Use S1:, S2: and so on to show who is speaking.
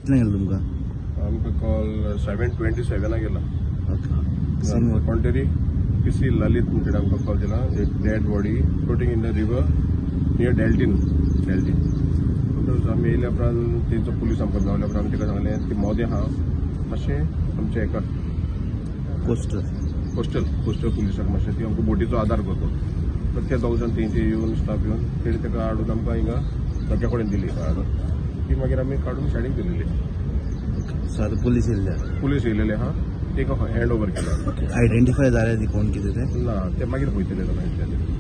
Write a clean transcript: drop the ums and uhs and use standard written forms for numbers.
S1: तुमकां
S2: आमकां कॉल 7:27 गेला. कोण तरी पी सी ललित म्हणून आमकां कॉल दिला, एक dead body floating in the river near Deltin. Deltin आमी येयल्या उपरांत तेंचो पुलीस आमकां गावल्या उपरांत आमी ताका सांगलें की मोदें आहा मातशें आमच्या हेका कोस्टल कोस्टल पुलिसाक मातशें ती आमकां बोटीचो आदार करता. तर ते दोग जाण तेंचे येवन स्टाफ येवन तेणी ताका हाडून आमकां हिंगा धक्या कडेन दिली हाडून ती मागीर आमी काडून सायडीक दिलेली.
S1: सो आतां पुलीस येयल्ले?
S2: पुलीस येयलेले आहा, ताका हँड ओवर केला.
S1: आयडेंटिफाय जालें ती कोण कितें तें?
S2: ना, ते मागीर पळयतले.